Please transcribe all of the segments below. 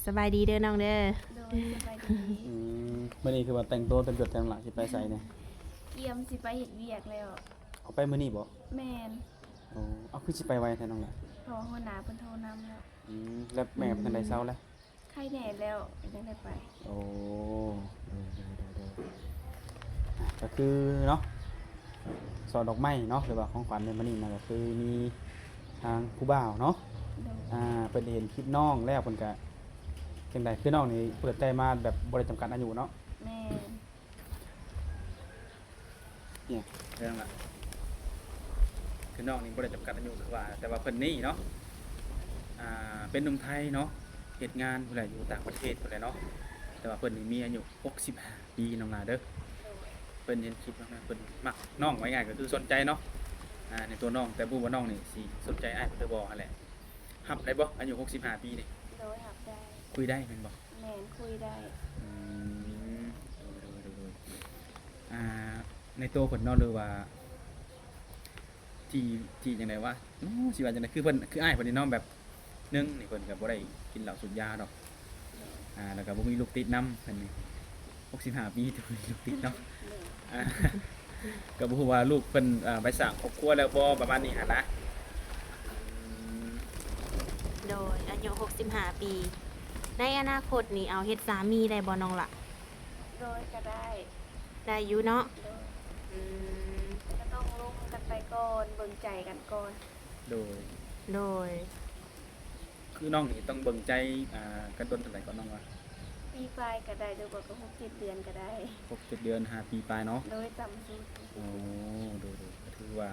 ສະບາຍດີເດີນ້ອງເດີ. ໂດຍ ສະບາຍດີ. ອືມ ມື້ນີ້ຄືວ່າແຕ່ງໂຕເຕັມຍົດແທ້ລະ ຊິໄປໃສນີ້? ກຽມຊິໄປເຮັດວຽກແລ້ວ. ເອົາ ໄປມື້ນີ້ບໍ່? ແມ່ນ. ໂອ້ ເອົາ ຄືຊິໄປໄວແທ້ນ້ອງລະ? ເພາະວ່າຫົວໜ້າເພິ່ນໂທນຳແລ້ວ. ອືມ ແລ້ວແມ່ເພິ່ນໄດ້ເຊົາແລ້ວ? ໄຄແດ່ແລ້ວ ກໍຍັງໄດ້ໄປ. ໂອ້ ໂດຍໆໆ ກໍຄືເນາະ ຊ່ອດອກໄມ້ເນາະ ຫຼືວ່າຂອງຂວັນໃນມື້ນີ້ນະ ກໍຄືມີທາງຜູ້ບ່າວເນາະ ໂດຍ ອ່າ ເພິ່ນໄດ້ເຫັນຄລິບນ້ອງແລ້ວ ເພິ່ນກະຈັ່ງໃດ? ຄືນ້ອງນີ້ເປີດໃຈມາແບບບໍ່ໄດ້ຈຳກັດອາຍຸເນາະ? ແມ່ນ. ນີ້ເລື່ອງລະ ຄືນ້ອງນີ້ບໍ່ໄດ້ຈຳກັດອາຍຸຄືວ່າ ແຕ່ວ່າເພິ່ນນີ້ເນາະ ອ່າ ເປັນໜຸ່ມໄທເນາະ ເຮັດງານພຸ້ນແຫຼະ ຢູ່ຕ່າງປະເທດພຸ້ນແຫຼະເນາະ ແຕ່ວ່າເພິ່ນນີ້ມີອາຍຸຫົກສິບຫ້າປີ ນ້ອງຫຼ້າເດີ. ເພິ່ນເຫັນຄລິບນ້ອງ ເພິ່ນມັກນ້ອງ ເວົ້າງ່າຍໆ ກໍຄືສົນໃຈເນາະ ອ່າ ໃນຕົວນ້ອງ ແຕ່ບໍ່ຮູ້ວ່ານ້ອງນີ້ຊິສົນໃຈອ້າຍເພິ່ນຫຼືບໍ່ຫັ້ນແຫຼະ. ຮັບໄດ້ບໍ່ ອາຍຸຫົກສິບຫ້າປີນີ້? ໂດຍ ຮັບໄດ້. ຄຸຍໄດ້ແມ່ນບໍ່? ແມ່ນ ຄຸຍໄດ້. ອືມ ໂດຍໆໆໆ ອ່າ ໃນໂຕເພິ່ນເນາະ ຫຼືວ່າ ທີ່ ທີ່ຈັ່ງໃດວະ ໂອ້ ຊິວ່າຈັ່ງໃດ ຄືເພິ່ນ ຄືອ້າຍເພິ່ນນີ້ເນາະ ແບບ ໜຶ່ງນີ້ເພິ່ນກໍບໍ່ໄດ້ກິນເຫຼົ້າສູບຢາດອກ ອ່າ ແລ້ວກໍບໍ່ມີລູກຕິດນຳ ເພິ່ນນີ້ຫົກສິບຫ້າປີ ແຕ່ບໍ່ມີລູກຕິດເນາະ ອ່າ ກໍບໍ່ຮູ້ວ່າລູກເພິ່ນ ອ່າ ໄປສ້າງຄອບຄົວແລ້ວບໍ່ ປະມານນີ້ຫັ້ນນະ. ອືມ ໂດຍ ອາຍຸຫົກສິບຫ້າປີ ໃນອະນາຄົດນີ້ເອົາເຮັດສາມີໄດ້ບໍ່ນ້ອງລະ? ໂດຍ ກໍໄດ້. ໄດ້ຢູ່ເນາະ? ໂດຍ. ອືມ ກໍຕ້ອງລົມກັນໄປກ່ອນ ເບິ່ງໃຈກັນກ່ອນ. ໂດຍ ໂດຍ. ຄືນ້ອງນີ້ຕ້ອງເບິ່ງໃຈ ອ່າ ກັນດົນປານໃດກ່ອນນ້ອງວ່າ? ປີປາຍກໍໄດ້ ຫຼືວ່າກໍຫົກເຈັດເດືອນກໍໄດ້. ຫົກເຈັດເດືອນ ຫ້າປີປາຍເນາະ? ໂດຍ ຕ່ຳສຸດ. ໂອ້ ໂດຍໆ ກໍຖືວ່າ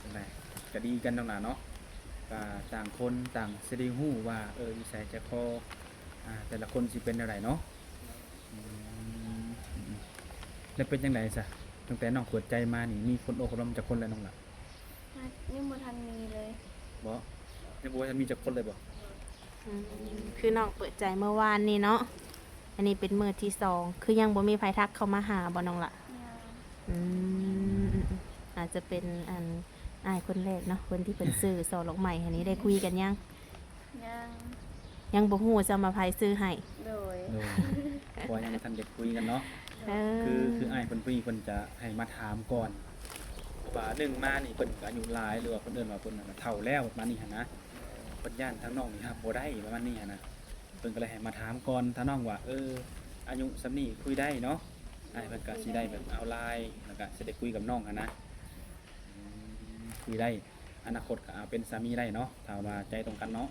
ຈັ່ງໃດ ກໍດີກັນນ້ອງຫຼ້າເນາະ ກໍຕ່າງຄົນຕ່າງຊິໄດ້ຮູ້ວ່າ ເອີ ນິໄສໃຈຄໍ ອ່າ ແຕ່ລະຄົນຊິເປັນແນວໃດເນາະ. ອືມ ແລ້ວເປັນຈັ່ງໃດຊະ ຕັ້ງແຕ່ນ້ອງເປີດໃຈມານີ້ ມີຄົນໂອ້ຄົນລົມຈັກຄົນແລ້ວນ້ອງຫຼ້າ? ຍັງບໍ່ທັນມີເລີຍ. ບໍ່? ຍັງບໍ່ທັນມີຈັກຄົນເລີຍບໍ່? ອືມ ຄືນ້ອງເປີດໃຈເມື່ອວານນີ້ເນາະ ອັນນີ້ເປັນມື້ທີສອງ ຄືຍັງບໍ່ມີໃຜທັກເຂົ້າມາຫາບໍ່ນ້ອງຫຼ້າ? ຍັງ. ອືມ ອາດຈະເປັນ ອັນ ອ້າຍຄົນແລກເນາະ ຄົນທີ່ເພິ່ນຊື້ຊ່ອດອກໄມ້ຫັ້ນນີ້ ໄດ້ຄຸຍກັນຍັງ? ຍັງ ຍັງບໍ່ຮູ້ຊ້ຳວ່າໃຜຊື້ໃຫ້. ໂດຍ ໂດຍ ເພາະວ່າຍັງບໍ່ທັນໄດ້ຄຸຍກັນເນາະ. ເອີ ຄື ຄືອ້າຍເພິ່ນຜູ້ນີ້ເພິ່ນຈະໃຫ້ມາຖາມກ່ອນ ເພາະວ່າໜຶ່ງມານີ້ເພິ່ນກໍອາຍຸຫຼາຍ ຫຼືວ່າເພິ່ນເອີ້ນວ່າເພິ່ນເຖົ້າແລ້ວປະມານນີ້ຫັ້ນນະ ເພິ່ນຢ້ານທາງນ້ອງນີ້ຮັບບໍ່ໄດ້ປະມານນີ້ຫັ້ນນະ ເພິ່ນກໍເລີຍໃຫ້ມາຖາມກ່ອນ ຖ້ານ້ອງວ່າ ເອີ ອາຍຸສ່ຳນີ້ຄຸຍໄດ້ເນາະ ອ້າຍເພິ່ນກໍຊິໄດ້ແບບເອົາລາຍ ແລ້ວກໍຊິໄດ້ຄຸຍກັບນ້ອງຫັ້ນນະ. ອືມ ຄຸຍໄດ້ ອະນາຄົດກໍເອົາເປັນສາມີໄດ້ເນາະ ຖ້າວ່າໃຈຕົງກັນເນາະ.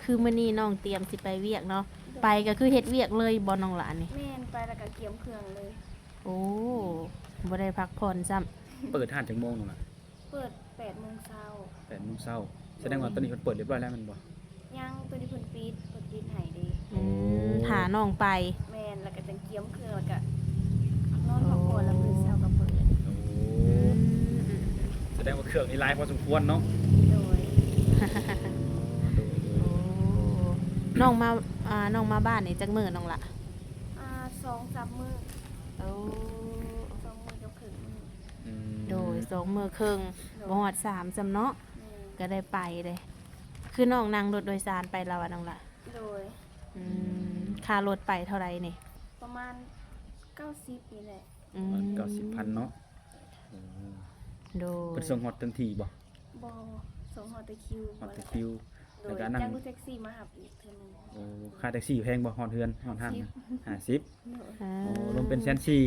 ຄືມື້ນີ້ນ້ອງຕຽມຊິໄປວຽກເນາະ ໂດຍ ໄປກໍຄືເຮັດວຽກເລີຍບໍ່ນ້ອງຫຼ້ານີ້? ແມ່ນ ໄປແລ້ວກໍກຽມເຄື່ອງເລີຍ. ໂອ້ ບໍ່ໄດ້ພັກຜ່ອນຊ້ຳ. ເປີດຮ້ານຈັກໂມງນ້ອງຫຼ້າ? ເປີດແປດໂມງເຊົ້າ. ແປດໂມງເຊົ້າ ສະແດງວ່າຕອນນີ້ເພິ່ນເປີດຮຽບຮ້ອຍແລ້ວແມ່ນບໍ່? ຍັງ ໂຕນີ້ເພິ່ນປິດ ເພິ່ນປິດໃຫ້ເດ້. ອືມ ຖ້ານ້ອງໄປ. ແມ່ນ ແລ້ວກໍຈັ່ງກຽມເຄື່ອງ ແລ້ວກໍນອນພັກຜ່ອນ ແລ້ວມື້ເຊົ້າກໍເປີດ. ໂອ້ ອືມ ສະແດງວ່າເຄື່ອງນີ້ຫຼາຍພໍສົມຄວນເນາະ. ໂດຍ ໂດຍໆ ໂອ້ ນ້ອງມາ ອ່າ ນ້ອງມາບ້ານນີ້ຈັກມື້ນ້ອງຫຼ້າ? ອ່າ ສອງສາມມື້. ໂອ້ ສອງມື້ກັບເຄິ່ງມື້. ອືມ ໂດຍ ສອງມື້ເຄິ່ງ ໂດຍ ບໍ່ຮອດສາມຊ້ຳເນາະ. ແມ່ນ ກໍໄດ້ໄປເດ້. ຄືນ້ອງນັ່ງລົດໂດຍສານໄປລະຫວານ້ອງຫຼ້າ? ໂດຍ. ອືມ ອືມ ຄ່າລົດໄປເທົ່າໃດນີ້? ປະມານເກົ້າສິບນີ້ແຫຼະ. ອືມ ປະມານເກົ້າສິບພັນເນາະ. ໂອ້ ໂດຍ. ເພິ່ນສົ່ງຮອດເຖິງທີ່ບໍ່? ບໍ່ ສົ່ງຮອດແຕ່ຄິວ. ຮອດແຕ່ຄິວ. ໂດຍ ແລ້ວກໍນັ່ງ ຈ້າງລົດແທັກຊີມາຮັບອີກເທື່ອໜຶ່ງ. ໂອ້ ຄ່າແທັກຊີແພງບໍ່? ຮອດເຮືອນ ຮອດຮ້ານ ຫ້າສິບ. ຫ້າສິບ. ໂດຍ. ໂອ້ ລົມເປັນແສນສີ່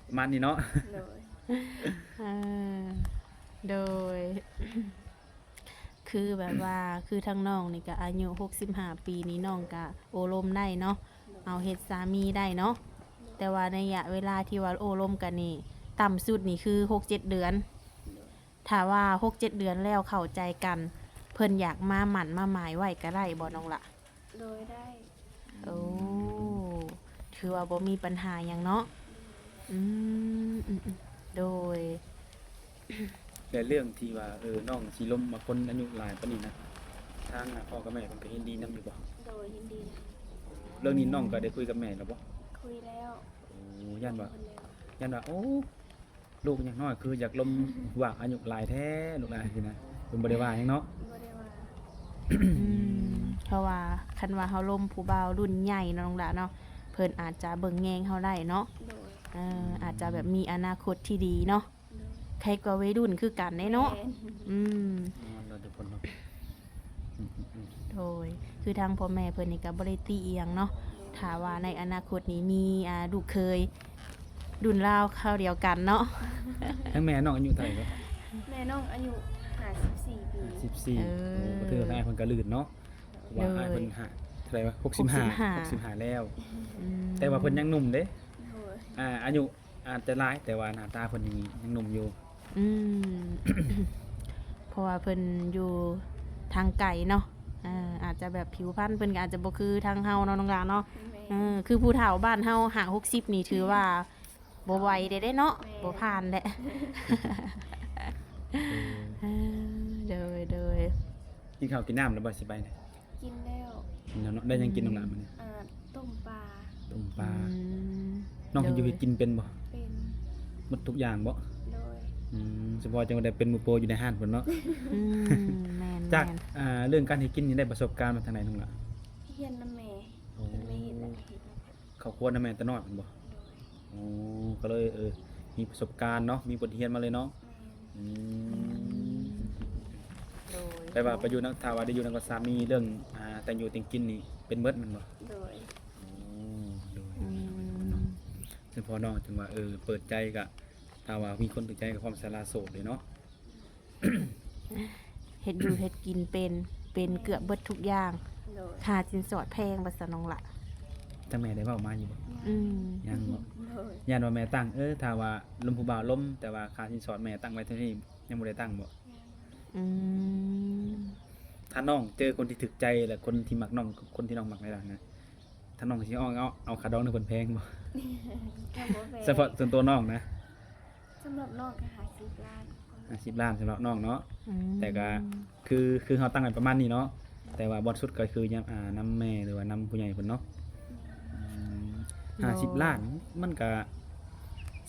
ປະມານນີ້ເນາະ. ໂດຍ ເອີ ໂດຍ. ຄືແບບວ່າ ຄືທາງນ້ອງນີ້ກະອາຍຸຫົກສິບຫ້າປີນີ້ ນ້ອງກະໂອ້ລົມໄດ້ເນາະ ໂດຍ ເອົາເຮັດສາມີໄດ້ເນາະ. ໂດຍ. ແຕ່ວ່າໃນໄລຍະເວລາທີ່ວ່າໂອ້ລົມກັນນີ້ ຕ່ຳສຸດນີ້ຄືຫົກເຈັດເດືອນ. ໂດຍ. ຖ້າວ່າຫົກເຈັດເດືອນແລ້ວເຂົ້າໃຈກັນ ເພິ່ນຢາກມາໝັ້ນມາໝາຍໄວ້ກະໄດ້ບໍ່ນ້ອງລະ? ໂດຍ ໄດ້. ໂອ້ ອືມ ຖືວ່າບໍ່ມີບັນຫາຫຍັງເນາະ. ອືມ ອືມ ອືມ ໂດຍ. ແລະເລື່ອງທີ່ວ່າ ເອີ ນ້ອງຊິລົມມາຄົນອາຍຸຫຼາຍປານນີ້ນະ ທາງພໍ່ກັບແມ່ເພິ່ນກໍເຫັນດີນຳຢູ່ບໍ່? ໂດຍ ເຫັນດີນຳ. ເລື່ອງນີ້ນ້ອງກໍໄດ້ຄຸຍກັບແມ່ແລ້ວບໍ່? ຄຸຍແລ້ວ. ໂອ້ ຢ້ານວ່າ ຄຸຍແລ້ວ ຢ້ານວ່າ ໂອ້ ລູກຍັງນ້ອຍຄືຢາກລົມ ຫວ່າງອາຍຸຫຼາຍແທ້ລູກຫຼານຊີ້ນະ. ເພິ່ນບໍ່ໄດ້ວ່າຫຍັງເນາະ? ບໍ່ໄດ້ວ່າ. ອືມ ເພາະວ່າຄັນວ່າເຮົາລົມຜູ້ບ່າວລຸ້ນໃຫຍ່ເນາະນ້ອງຫຼ້າເນາະ ເພິ່ນອາດຈະເບິ່ງແຍງເຮົາໄດ້ເນາະ. ໂດຍ. ເອີ ອືມ ອາດຈະແບບມີອະນາຄົດທີ່ດີເນາະ. ໂດຍ. ໃຄກວ່າໄວລຸ້ນຄືກັນເດ້ເນາະ. ແມ່ນ. ອືມ ແນ່ນອນເນາະທຸກຄົນເນາະ. ໂດຍ ຄືທາງພໍ່ແມ່ເພິ່ນນີ້ກໍບໍ່ໄດ້ຕິອີ່ຫຍັງເນາະ ຖ້າວ່າໃນອະນາຄົດນີ້ມີ ອ່າ ລູກເຂີຍລຸ້ນລາວຄາວດຽວກັນເນາະ. ທາງແມ່ນ້ອງອາຍຸເທົ່າໃດເກາະ? ແມ່ນ້ອງອາຍຸຫ້າສິບສີ່ປີ. ຫ້າສິບສີ່. ເອີ ໂອ້ ກໍຖືວ່າອ້າຍເພິ່ນກໍລື່ນເນາະ ເພາະວ່າ ໂດຍ ອ້າຍເພິ່ນຫາ ເທົ່າໃດວະ ຫົກສິບຫ້າ ຫົກສິບຫ້າ ຫົກສິບຫ້າແລ້ວ. ອືມ ແຕ່ວ່າເພິ່ນຍັງໜຸ່ມເດ້. ໂດຍ. ອ່າ ອາຍຸ ອາດຈະຫຼາຍ ແຕ່ວ່າໜ້າຕາເພິ່ນນີ້ຍັງໜຸ່ມຢູ່. ອືມ ເພາະວ່າເພິ່ນຢູ່ທາງໄກເນາະ ເອີ ອາດຈະແບບຜິວພັນເພິ່ນກໍອາດຈະບໍ່ຄືທາງເຮົາເນາະນ້ອງຫຼ້າເນາະ. ແມ່ນ. ເອີ ຄືຜູ້ເຖົ້າບ້ານເຮົາຫ້າຫົກສິບນີ້ຖືວ່າບໍ່ໄຫວແດ່ເນາະ. ແມ່ນ. ບໍ່ຜ່ານແຫຼະ. ເອີ ໂດຍ ໂດຍ. ກິນເຂົ້າກິນນ້ຳແລ້ວບໍ່ ຊິໄປນະ? ກິນແລ້ວ. ກິນແລ້ວເນາະ. ໄດ້ຫຍັງກິນ ອືມ ນ້ອງຫຼ້າມື້ນີ້? ອ່າ ຕົ້ມປາ. ຕົ້ມປາ. ອືມ ນ້ອງເຮັດຢູ່ເຮັດກິນເປັນບໍ່? ເປັນ. ໝົດທຸກຢ່າງບໍ່? ໂດຍ. ອືມ ສະເພາະຈັ່ງວ່າໄດ້ເປັນມືໂປຢູ່ໃນຮ້ານພຸ້ນເນາະ. ອືມ ແມ່ນໆ. ຈາກ ອ່າ ເລື່ອງການເຮັດກິນນີ້ໄດ້ປະສົບການມາທາງໃດນ້ອງຫຼ້າ? ຮຽນນຳແມ່. ໂອ້ ເພິ່ນແມ່ເຮັດແລ້ວກໍເຮັດນຳ. ເຂົ້າຄົວນຳແມ່ແຕ່ນ້ອຍພຸ້ນບໍ່? ໂດຍ. ໂອ້ ກໍເລີຍ ເອີ ມີປະສົບການເນາະ ມີບົດຮຽນມາເລີຍເນາະ. ແມ່ນ. ອືມ ໂດຍ. ແປວ່າໄປຢູ່ນຳ ຖ້າວ່າໄດ້ຢູ່ນຳກັບສາມີ ເລື່ອງ ອ່າ ແຕ່ງຢູ່ແຕ່ງກິນນີ້ເປັນເບິດແມ່ນບໍ່? ໂດຍ. ໂອ້ ໂດຍ ອືມ ເນາະ. ສະເພາະນ້ອງຈຶ່ງວ່າ ເອີ ເປີດໃຈ ກະ ຖ້າວ່າມີຄົນຖືກໃຈກໍພ້ອມສະຫຼະໂສດເລີຍເນາະ. ເຮັດຢູ່ເຮັດກິນເປັນ ເປັນເກືອບເບິດທຸກຢ່າງ. ໂດຍ. ຄ່າສິນສອດແພງບໍ່ຊັ້ນນ້ອງຫຼ້າ? ທາງແມ່ໄດ້ເວົ້າມາຢູ່ບໍ່? ອືມ ຍັງບໍ່? ໂດຍ. ຢ້ານວ່າແມ່ຕັ້ງ ເອີ ຖ້າວ່າລົມຜູ້ບ່າວລົມ ແຕ່ວ່າຄ່າສິນສອດແມ່ຕັ້ງໄວ້ເທົ່ານີ້ ຍັງບໍ່ໄດ້ຕັ້ງບໍ່? ຍັງ. ອືມ ຖ້ານ້ອງເຈີຄົນທີ່ຖືກໃຈ ແລະ ຄົນທີ່ມັກນ້ອງ ຄົນທີ່ນ້ອງມັກໃນດ້ານນະ ຖ້ານ້ອງຊິເອົາ ເອົາ ເອົາຄ່າດອງນຳເພິ່ນແພງບໍ່? ກໍບໍ່ແພງ. ສະເພາະສ່ວນຕົວນ້ອງນະ? ສຳລັບນ້ອງກໍຫ້າສິບລ້ານ. ຫ້າສິບລ້ານສຳລັບນ້ອງເນາະ. ອືມ ແຕ່ກໍຄື ຄືເຮົາຕັ້ງໄວ້ປະມານນີ້ເນາະ ແຕ່ວ່າບ່ອນສຸດກໍຄືຍາມ ອ່າ ນຳແມ່ ຫຼືວ່ານຳຜູ້ໃຫຍ່ເພິ່ນເນາະ. ອືມ ອືມ ຫ້າສິບລ້ານ ໂດຍ ມັນກໍ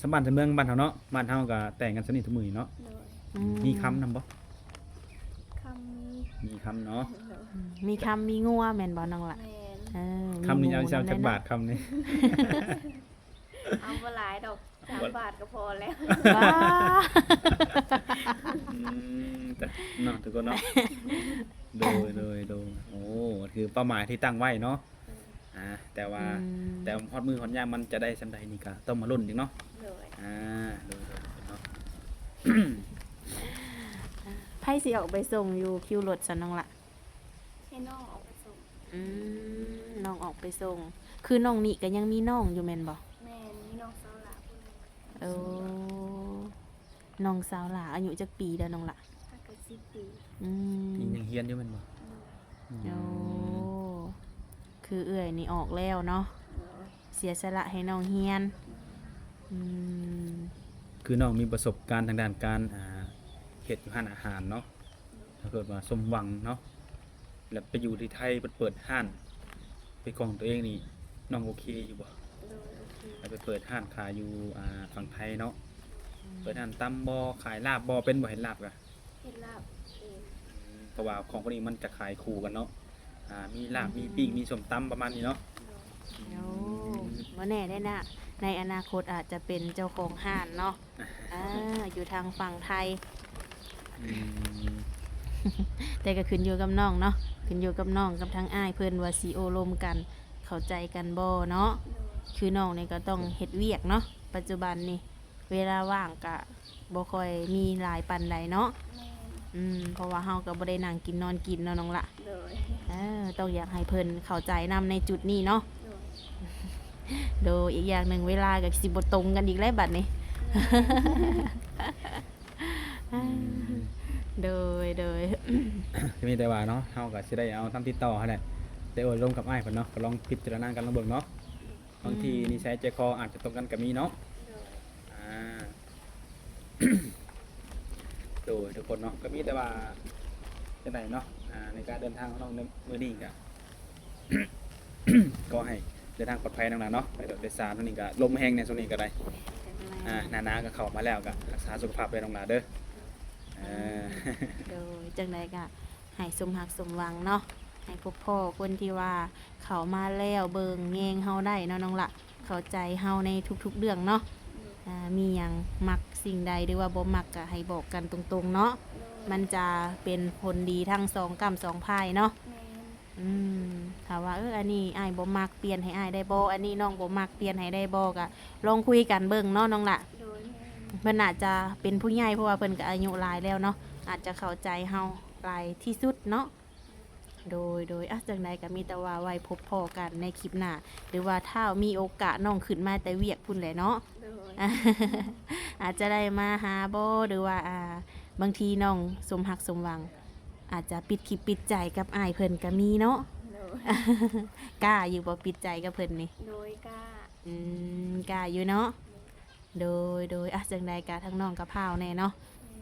ສ່ຳບ້ານສ່ຳເມືອງບ້ານເຮົາເນາະ ບ້ານເຮົາກໍແຕ່ງກັນສ່ຳນີ້ທຸກມື້ນີ້ເນາະ. ໂດຍ. ອືມ ມີຄຳນຳບໍ່? ຄຳມີ. ມີຄຳເນາະ. ໂດຍ. ອືມ ມີຄຳມີງົວແມ່ນບໍ່ນ້ອງຫຼ້າ? ແມ່ນ. ເອີ ຄຳນີ້ເອົາຈັກບາດຄຳນີ້? ເອົາບໍ່ຫຼາຍດອກ ສາມບາດກໍພໍແລ້ວ. ວ້າ ອືມ ແຕ່ເນາະ ທຸກຄົນເນາະ. ໂດຍ ໂດຍ ໂດຍ. ໂອ້ ຄືເປົ້າໝາຍທີ່ຕັ້ງໄວ້ເນາະ. ອືມ ອ່າ ແຕ່ວ່າ ອືມ ແຕ່ຮອດມື້ຮອດຍາມມັນຈະໄດ້ສ່ຳໃດນີ້ກໍຕ້ອງມາລຸ້ນອີກເນາະ. ໂດຍ. ອ່າ ໂດຍ ໂດຍ ເນາະ. ໃຜຊິອອກໄປສົ່ງຢູ່ຄິວລົດຊັ້ນນ້ອງຫຼ້າ? ໃຫ້ນ້ອງອອກໄປສົ່ງ. ອືມ ນ້ອງອອກໄປສົ່ງ. ຄືນ້ອງນີ້ກໍຍັງມີນ້ອງຢູ່ແມ່ນບໍ່? ແມ່ນ ມີນ້ອງສາວຫຼ້າຜູ້ໜຶ່ງ. ໂອ້ ນ້ອງສາວຫຼ້າອາຍຸຈັກປີແລ້ວນ້ອງຫຼ້າ? ຫາກໍສິບປີ. ອືມ ຍັງຮຽນຢູ່ແມ່ນບໍ່? ໂດຍ. ອືມ ໂອ້ ຄືເອື້ອຍນີ້ອອກແລ້ວເນາະ. ໂດຍ. ເສຍສະຫຼະໃຫ້ນ້ອງຮຽນ. ອືມ ອືມ ຄືນ້ອງມີປະສົບການທາງດ້ານການ ອ່າ ເຮັດຢູ່ຮ້ານອາຫານເນາະ. ຖ້າເກີດວ່າສົມຫວັງເນາະ ແລ້ວໄປຢູ່ທີ່ໄທ ເປີດ ເປີດຮ້ານເປັນຂອງຕົວເອງນີ້ ນ້ອງໂອເຄຢູ່ບໍ່? ໂດຍ ໂອເຄ. ແລ້ວໄປເປີດຮ້ານຂາຍຢູ່ ອ່າ ຝັ່ງໄທເນາະ. ອືມ ເປີດຮ້ານຕຳບໍ່? ຂາຍລາບບໍ່? ເປັນບໍ່ເຮັດລາບກະ? ເຮັດລາບເອງ. ອືມ ເພາະວ່າຂອງພວກນີ້ມັນຈະຂາຍຄູ່ກັນເນາະ. ອ່າ ມີລາບ ອືມ ມີປີ້ງ ມີສົ້ມຕຳປະມານນີ້ເນາະ. ໂດຍ. ອືມ ໂອ້ ບໍ່ແນ່ເດ້ນະ ໃນອະນາຄົດອາດຈະເປັນເຈົ້າຂອງຮ້ານເນາະ. ອ່າ ຢູ່ທາງຝັ່ງໄທ. ອືມ ແຕ່ກໍຂຶ້ນຢູ່ກັບນ້ອງເນາະ ຂຶ້ນຢູ່ກັບນ້ອງກັບທາງອ້າຍເພິ່ນວ່າຊິໂອ້ລົມກັນ ເຂົ້າໃຈກັນບໍ່ເນາະ. ໂດຍ. ຄືນ້ອງນີ້ກໍຕ້ອງເຮັດວຽກເນາະ ປັດຈຸບັນນີ້ ເວລາວ່າງກະບໍ່ຄ່ອຍມີຫຼາຍປານໃດເນາະ. ແມ່ນ. ອືມ ເພາະວ່າເຮົາກໍບໍ່ໄດ້ນັ່ງກິນນອນກິນເນາະນ້ອງຫຼ້າ. ໂດຍ. ເອີ ຕ້ອງຢາກໃຫ້ເພິ່ນເຂົ້າໃຈນຳໃນຈຸດນີ້ເນາະ. ໂດຍ. ໂດຍ ອີກຢ່າງໜຶ່ງເວລາກໍຊິບໍ່ຕົງກັນອີກແລ້ວບັດນີ້. ອືມ ໂດຍ ໂດຍ. ກໍມີແຕ່ວ່າເນາະ ເຮົາກໍຊິໄດ້ເອົາທາງຕິດຕໍ່ຫັ້ນແຫຼະ ໄດ້ໂອ້ລົມກັບອ້າຍເພິ່ນເນາະ ກໍລອງພິຈາລະນາກັນລອງເບິ່ງເນາະ. ບາງທີ ອືມ ນິໄສໃຈຄໍອາດຈະຕົງກັນກໍມີເນາະ. ໂດຍ. ອ່າ ໂດຍ ທຸກຄົນເນາະ ກໍມີແຕ່ວ່າຈັ່ງໃດເນາະ ອ່າ ໃນການເດີນທາງຂອງນ້ອງໃນມື້ນີ້ກໍ ຂໍໃຫ້ເດີນທາງປອດໄພນ້ອງຫຼ້າເນາະ ໃນລົດໂດຍສານ. ຊ່ວງນີ້ກໍລົມແຮງແດ່ ຊ່ວງນີ້ກໍໄດ້ ອ່າ ໜ້າໜາວກໍເຂົ້າມາແລ້ວ ກໍຮັກສາສຸຂະພາບເດີນ້ອງຫຼ້າເດີ. ເອີ ໂດຍ ຈັ່ງໃດກໍໃຫ້ສົມຮັກສົມຫວັງເນາະ ໃຫ້ພົບພໍ້ຄົນທີ່ວ່າເຂົ້າມາແລ້ວເບິ່ງແຍງເຮົາໄດ້ເນາະນ້ອງລະ ເຂົ້າໃຈເຮົາໃນທຸກໆເລື່ອງເນາະ ອ່າ ມີຫຍັງມັກສິ່ງໃດ ຫຼືວ່າບໍ່ມັກກໍໃຫ້ບອກກັນຕົງໆເນາະ ມັນຈະເປັນຜົນດີທັງສອງກ້ຳສອງພາຍເນາະ ແມ່ນ ອືມ ຖ້າວ່າ ເອີ ອັນນີ້ອ້າຍບໍ່ມັກ ປ່ຽນໃຫ້ອ້າຍໄດ້ບໍ່? ອັນນີ້ນ້ອງບໍ່ມັກ ປ່ຽນໃຫ້ໄດ້ບໍ່? ກໍລອງຄຸຍກັນເບິ່ງເນາະນ້ອງລະ ໂດຍ ແມ່ນ ເພິ່ນອາດຈະເປັນຜູ້ໃຫຍ່ ເພາະວ່າເພິ່ນກໍອາຍຸຫຼາຍແລ້ວເນາະ ອາດຈະເຂົ້າໃຈເຮົາຫຼາຍທີ່ສຸດເນາະ ໂດຍ ໂດຍ ອ່ະ ຈັ່ງໃດກໍມີແຕ່ວ່າໄວ້ພົບພໍ້ກັນໃນຄລິບໜ້າ ຫຼືວ່າຖ້າມີໂອກາດນ້ອງຂຶ້ນມາແຕ່ວຽກພຸ້ນແຫຼະເນາະ ໂດຍ ອາດຈະໄດ້ມາຫາບໍ່ ຫຼືວ່າ ອ່າ ບາງທີນ້ອງສົມຮັກສົມຫວັງ ອາດຈະປິດຄິດປິດໃຈກັບອ້າຍເພິ່ນກໍມີເນາະ ໂດຍ ກ້າຢູ່ບໍ່ປິດໃຈກັບເພິ່ນນີ້? ໂດຍ ກ້າ ອືມ ກ້າຢູ່ເນາະ ໂດຍ ໂດຍ ອ່ະ ຈັ່ງໃດກໍທາງນ້ອງກໍພ້າວແດ່ເນາະ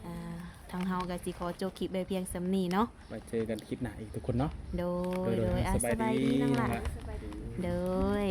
ອ່າ ທາງເຮົາກໍຊິຂໍຈົບຄລິບໄວ້ພຽງສ່ຳນີ້ເນາະ ໄວ້ເຈີກັນຄລິບໜ້າອີກທຸກຄົນເນາະ ໂດຍ ໂດຍ ໂດຍ ອ່ະ ສະບາຍດີນ້ອງລະ ສະບາຍດີ ໂດຍ